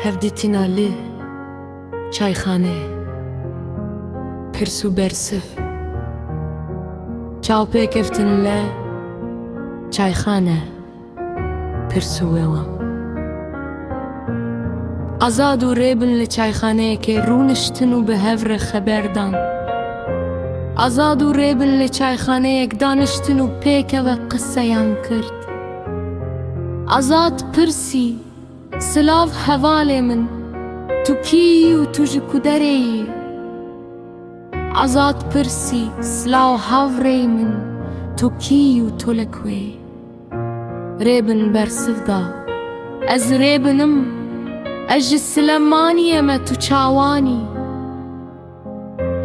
Hevdîtina li çayxaneyê. Pirs û bersiv. Çavpêkeftin li çayxane. Pirs û wewam. Azad û Rêbin li çayxaneyekê rûniştin û bi hev re xeber dan. Azad û Rêbin li çayxaneyek daniştin û pêkeve qiseyan kir. Azad pirsî, Silav hevalê min, tu kî yî û tu ji ku derê yî? Azad pirsî, Silav hevrêyê min, tu kî yî û tu li ku yî? Rêbin bersiv da, Ez Rêbin im, ez ji Silemaniyê me tu çawan î?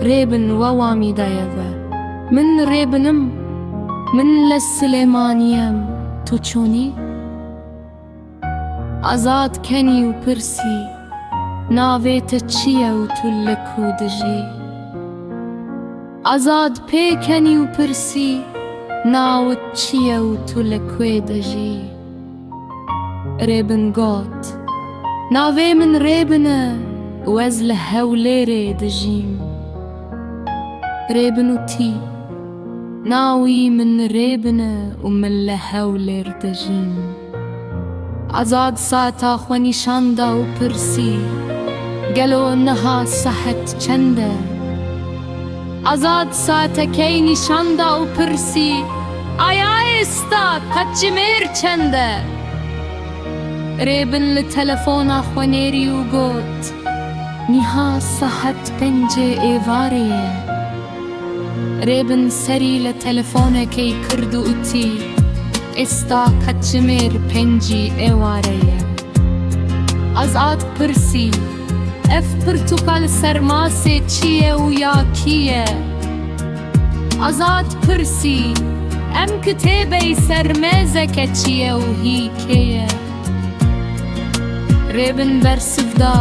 Rêbin wewamî daye ve. Min rêbinim, min li Silêmaniyem, tu çûnî? Azad kenî û pirsî, Navê te çi ye û tu li ku dijî? Azad pê kenî û pirsî, Nawit çi ye û tu li kwê dijî? Rêbin got, Navê min Rêbin e û ez li Hewlêrê dijîm. Rêbin û tî, Nawî min Rêbin e û min li Hewlêr dijîm. Azad saeta xwe nîşan da û pirsî, Gelo niha saet çend e? Azad saetekey nîşan da û pirsî, Aya êsta qetcimêr çend e? Rêbin li telefona xwe nêrî û got, Niha saet pencê êvarê ye. Rêbin serî li telefonekey kird û utî, Êsta qetcimêr pencî êwarê ye. Azad pirsî, Ev pirtûka li ser masê çi ye û ya kî ye? Azad pirsî, Em kitêbey ser mêzeke çi ye û hî kê ye? Rêbin bersiv da,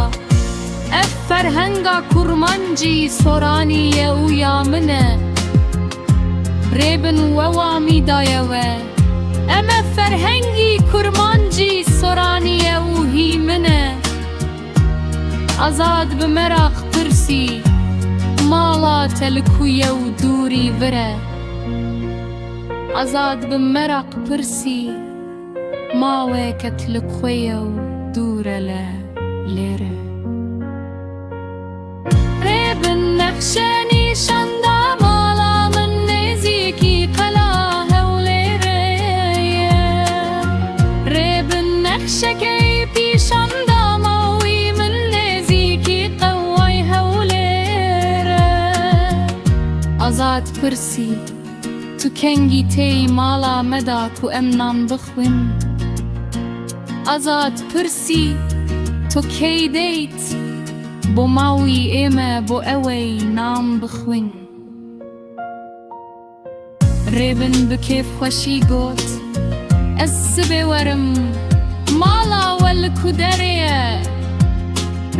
Ev ferhenga kurmancî soranî ye û ya min e. Rêbin wewamî daye we. Em e ferhengî kurmancî soranî ye û hî min e. Azad bi meraq pirsî, Mala te li ku ye û dûrî vir e? Azad bi meraq pirsî, Ma we ket li ku ye û dûr e li lêre? Rê bin nexşe nîşan da mala min nêzîkî qela Hewlêrê ye. Rê bin nexşekey pîşan da mawî min nêzîkî qeway Hewlêr e. Azad pirsî, Tu kengî têyî mala me da ku em nan bixwin? Azad pirsî, Tu key dêyt? Bo mawî ême bo ewey nam bixwin. Rêbin bi kêfxweşî got, Ez sibê werim, mala we li ku derê ye?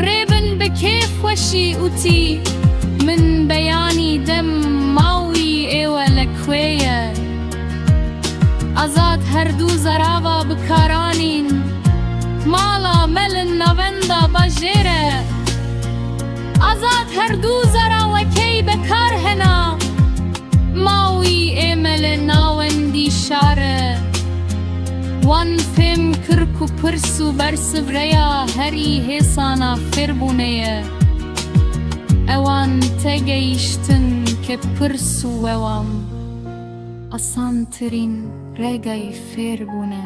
Rêbin bi kêfxweşî utî, Min beyanî dem mawî êwe li kwê ye? Azad herdu zarava bi kar anîn. Mala me li navenda bajêr e. Azad herdu zarawekey be kar hena. Ma wî ê me li nawendî şar e. Wan fêm kir ku pirs û bersiv reya herî hêsana fêrbûnê ye. Ewan tegeyîştin ke pirs û wewam. Asantirîn rêgay fêr bûne.